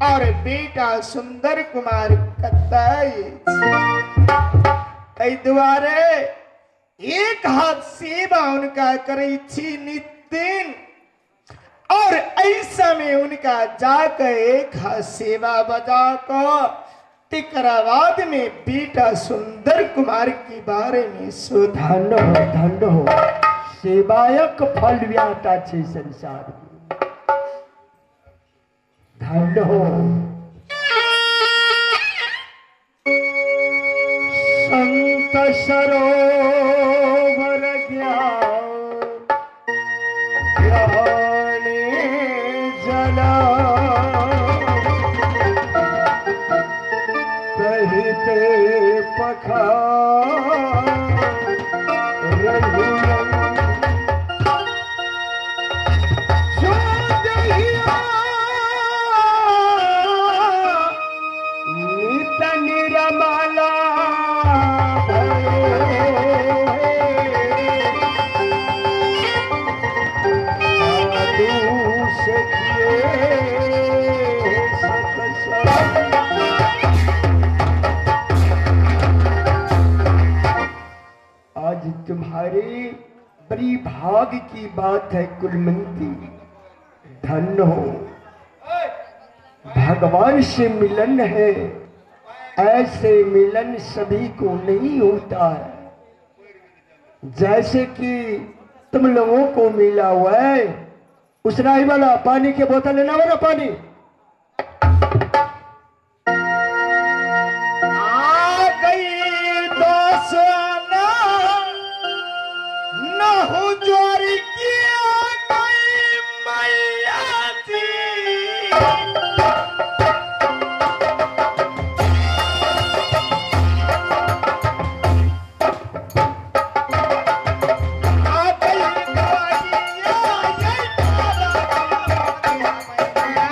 और बेटा सुंदर कुमार कतय एहि दुआरे एक हाथ सेवा उनका करै छी नित दिन और ऐसा में उनका जाकर एक हाथ सेवा बजा को तिकरा बाद में बेटा सुंदर कुमार के बारे में सोधा। धन्य हो, धन्य हो, सेवायक फल व्याता छे संसार में। धन्य हो। संत सरोवर ज्ञान जला कहिते पखा आज तुम्हारे बड़ी भाग की बात है कुलमंती, धन्य हो। भगवान से मिलन है, ऐसे मिलन सभी को नहीं होता है। जैसे कि तुम लोगों को मिला हुआ है। उसना ही वाला पानी के बोतल लेना वाला पानी। आ गई दोसाना न हो जोरी किया गई मैया जी। आ गई द्वारिया, ये तारा मैया।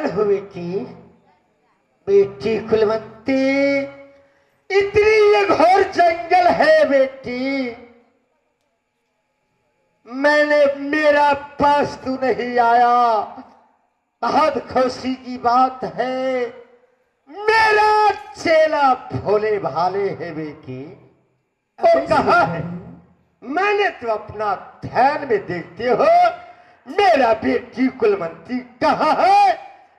आयल हो बेटी। बेटी कुलवंती, इतनी ये घोर जंगल है बेटी, मैंने मेरा पास तू नहीं आया, बहुत खुशी की बात है। मेरा चेला भोले भाले है बेटी, वो कहा है? मैंने तो अपना ध्यान में देखते हो, मेरा बेटी कुलवंती कहाँ है?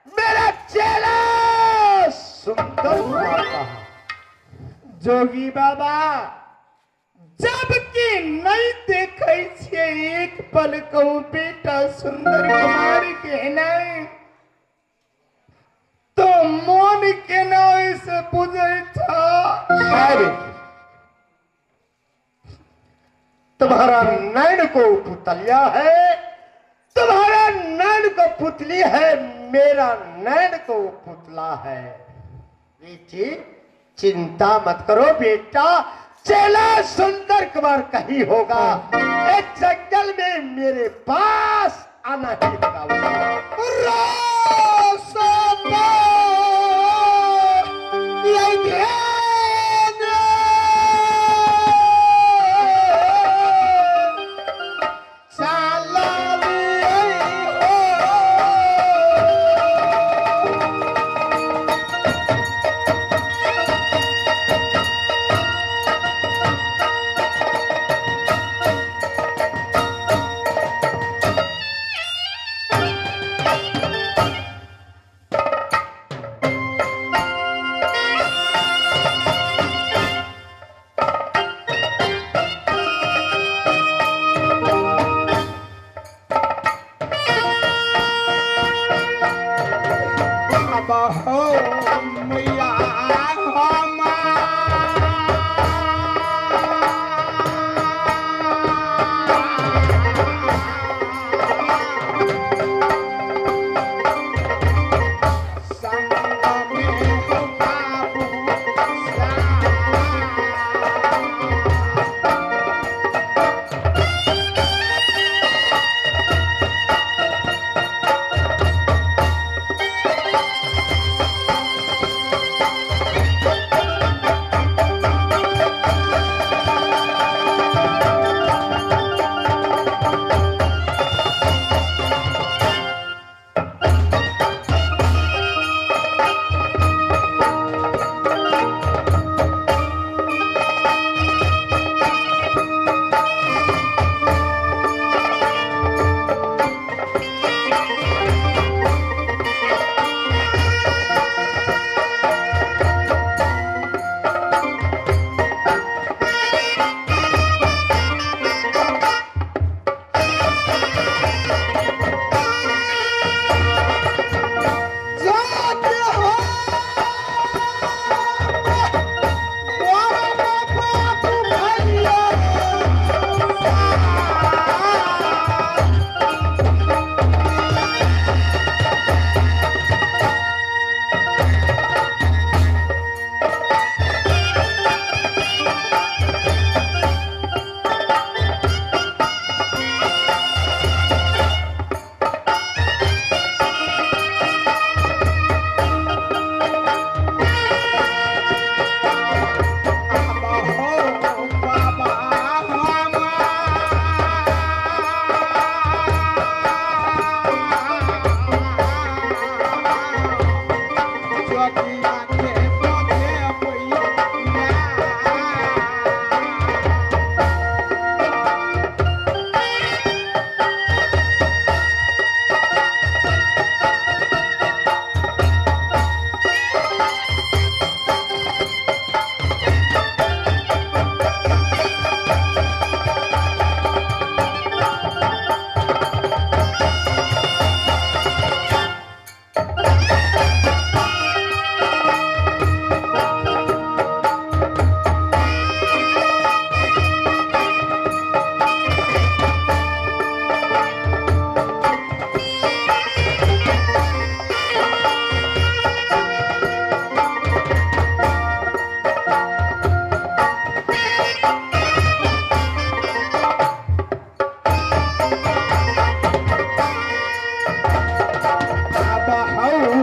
मेरा चेला सुंदर कुमार कहाँ? जोगी बाबा, जबकि नहीं देखे छे एक पल कहूं बेटा सुंदर कुमार के नहीं, तो मन के ना से बुझे था। बेटी, तुम्हारा नैन को पुतलिया है, तुम्हारा नैन को पुतली है, मेरा नैन को पुतला है। बेटी चिंता मत करो बेटा, चेला सुंदर कुमार कहीं होगा, एक जंगल में मेरे पास आना ही होगा।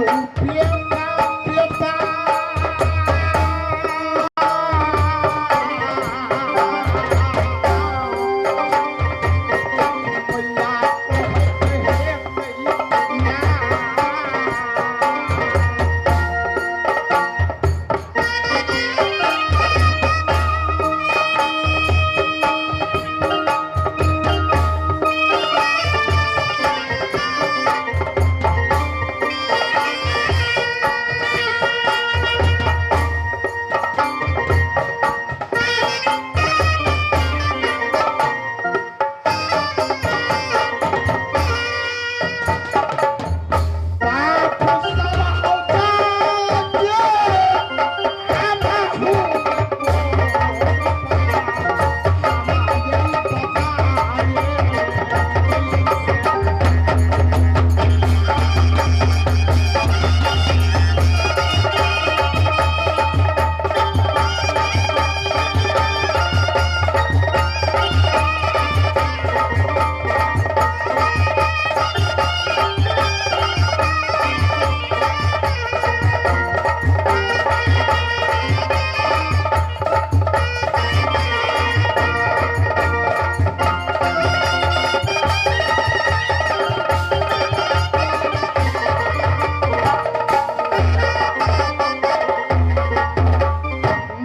बेटा बेटा मैया कहत हे मैया। बाप सब औजागे हमहु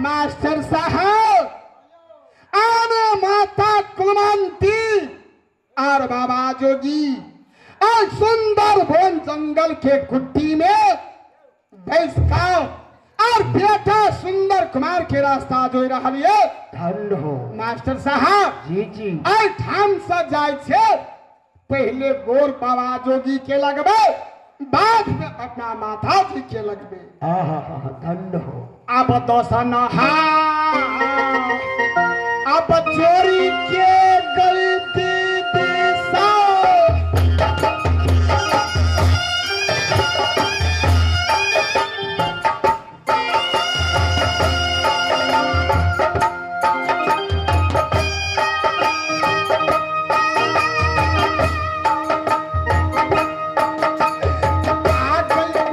मास्टर साहब आने माता कुलवंती और बाबा जोगी और सुंदर वन जंगल के कुट्टी में भैंस का और बेटा सुंदर कुमार के रास्ता जो रहा ये। धन्य हो। मास्टर साहब जी जी। एहि ठाम से जाइ छै पहले गोर बाबा जोगी के लगबे, बाद में अपना माता जी के लगबे। आहा हा, धन्य हो। अब दोसन अब चोरी के गलती दिशा आ गई।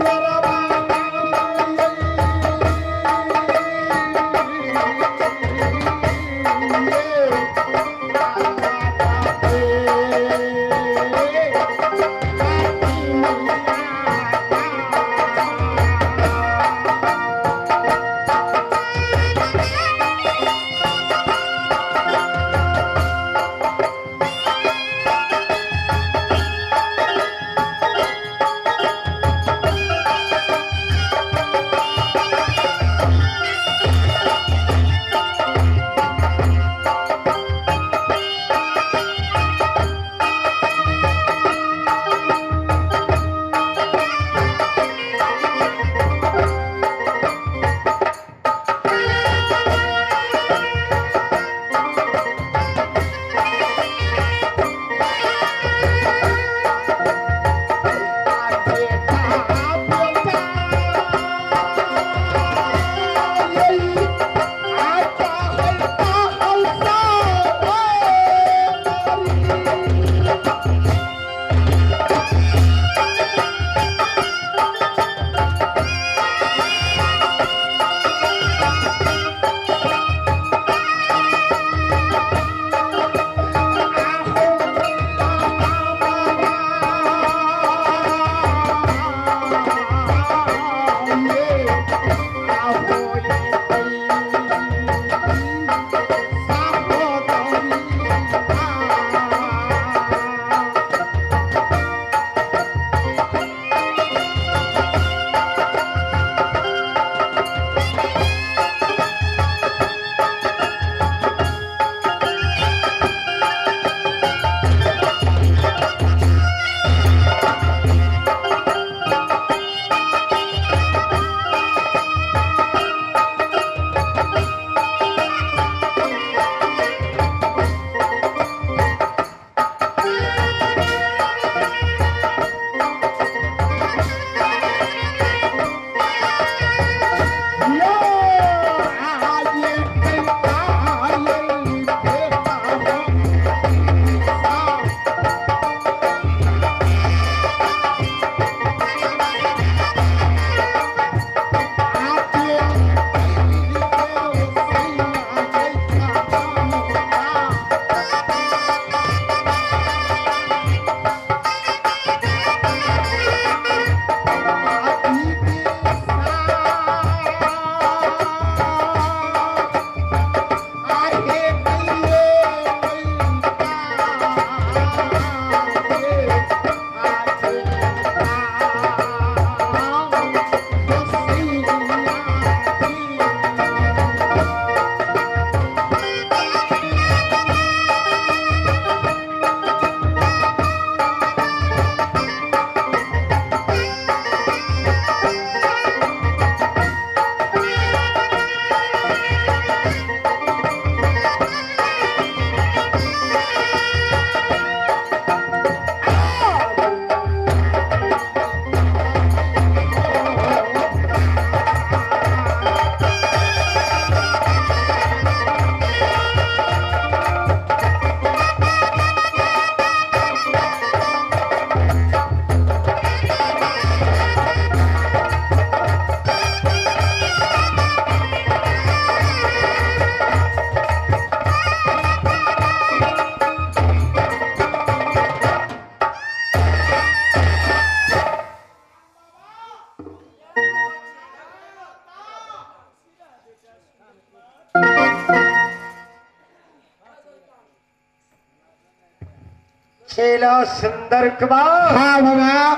चेला सुंदर कुमार। हाँ बाबा।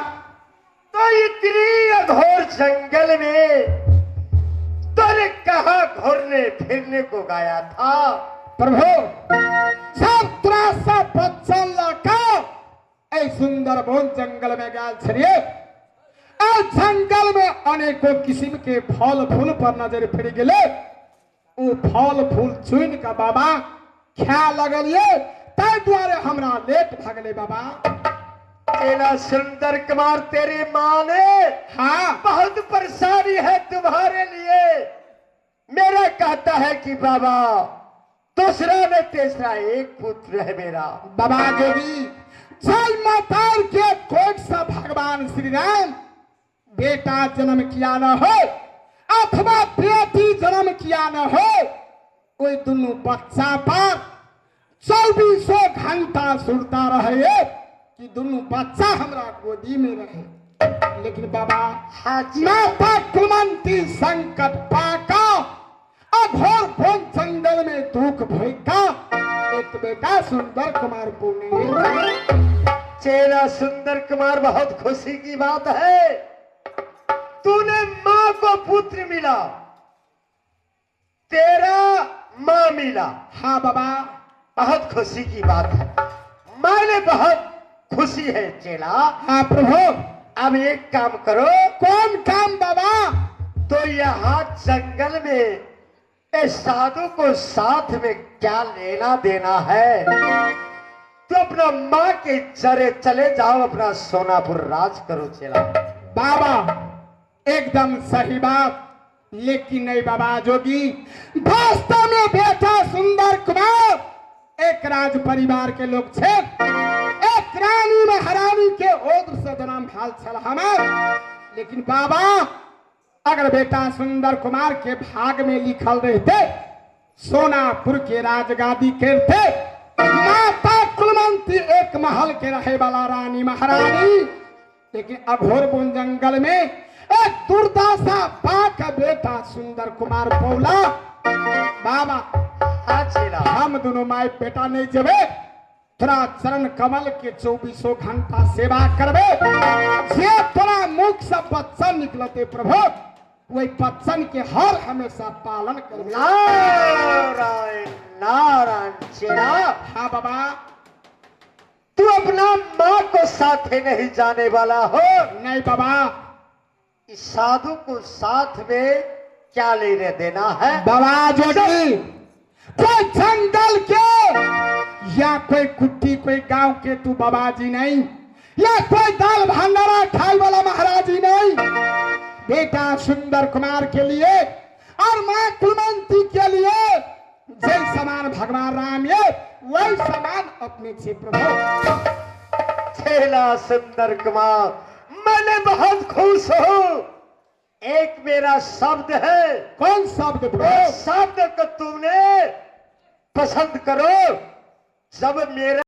तो इतनी अघोर जंगल में तूने कहा घूरने फिरने को गया था? प्रभु सब त्रासा बच्चन लगा ऐ सुंदर वन जंगल में गाल छलिए। जंगल में अनेकों किस्म के फल फूल पर नजर फिर गेले। ओ फल फूल चुन के बाबा खा लगलिए, ताहि दुआरे हमरा लेट भगले बाबा। चेला सुंदर कुमार तेरी माँ ने हाँ बहुत परेशानी है तुम्हारे लिए। मेरा कहता है कि बाबा दूसरा ने तीसरा एक पुत्र है मेरा। बाबा जोगी जय माता के कोट से भगवान श्री राम बेटा जन्म किया न हो अथवा बेटी जन्म किया न हो, ओहि दुनू बच्चा पर 24 घंटा सुरता रहे कि दुनू बच्चा हमरा गोदी में रहे। लेकिन बाबा माता कुमंती संकट पाका अघोर वन जंगल में दुख भोगा एक बेटा सुंदर कुमार पुणे। चेला सुंदर कुमार बहुत खुशी की बात है, तूने माँ को पुत्र मिला, तेरा माँ मिला। हाँ बाबा बहुत खुशी की बात है, मैंने बहुत खुशी है चेला। हाँ प्रभु अब एक काम करो। कौन काम बाबा? तो यहाँ जंगल में इस साधु को साथ में क्या लेना देना है, तो अपना माँ के चरे चले जाओ, अपना सोनापुर राज करो चेला। बाबा एकदम सही बात, लेकिन नहीं बाबा जोगी, वास्तव में बेटा सुंदर कुमार एक राज परिवार के लोग छे, एक रानी महारानी के ओद्र से जन्म भेल छल हमार। लेकिन बाबा अगर बेटा सुंदर कुमार के भाग में लिखल रहते सोनापुर के राजगादी करते, माता कुलवंती एक महल के रहे वाला रानी महारानी, लेकिन अघोर वन जंगल में एक दुर्दशा पाक बेटा सुंदर कुमार पौला। बाबा हम दोनों माई बेटा नहीं जबे, तोरा चरण कमल के 24 घंटा सेवा करबे, जे तोरा मुख से बच्चन निकलते प्रभु वही बच्चन के हर हमेशा पालन करबे। नारायण नारायण चेला। हाँ बाबा तू अपना माँ को साथे नहीं जाने वाला हो। नहीं बाबा इस साधु को साथ में क्या लेने देना है? बाबा जोगी कोई जंगल के या कोई कुट्टी कोई गांव के तू बाबा जी नहीं, या कोई दाल भंडारा खाई वाला महाराज जी नहीं। बेटा सुंदर कुमार के लिए और माँ कुलवंती के लिए जय समान भगवान राम ये वही समान अपने छे प्रभु। चेला सुंदर कुमार मैंने बहुत खुश हूँ। एक मेरा शब्द है। कौन शब्द प्रभु? शब्द को तुमने पसंद करो। जब मेरा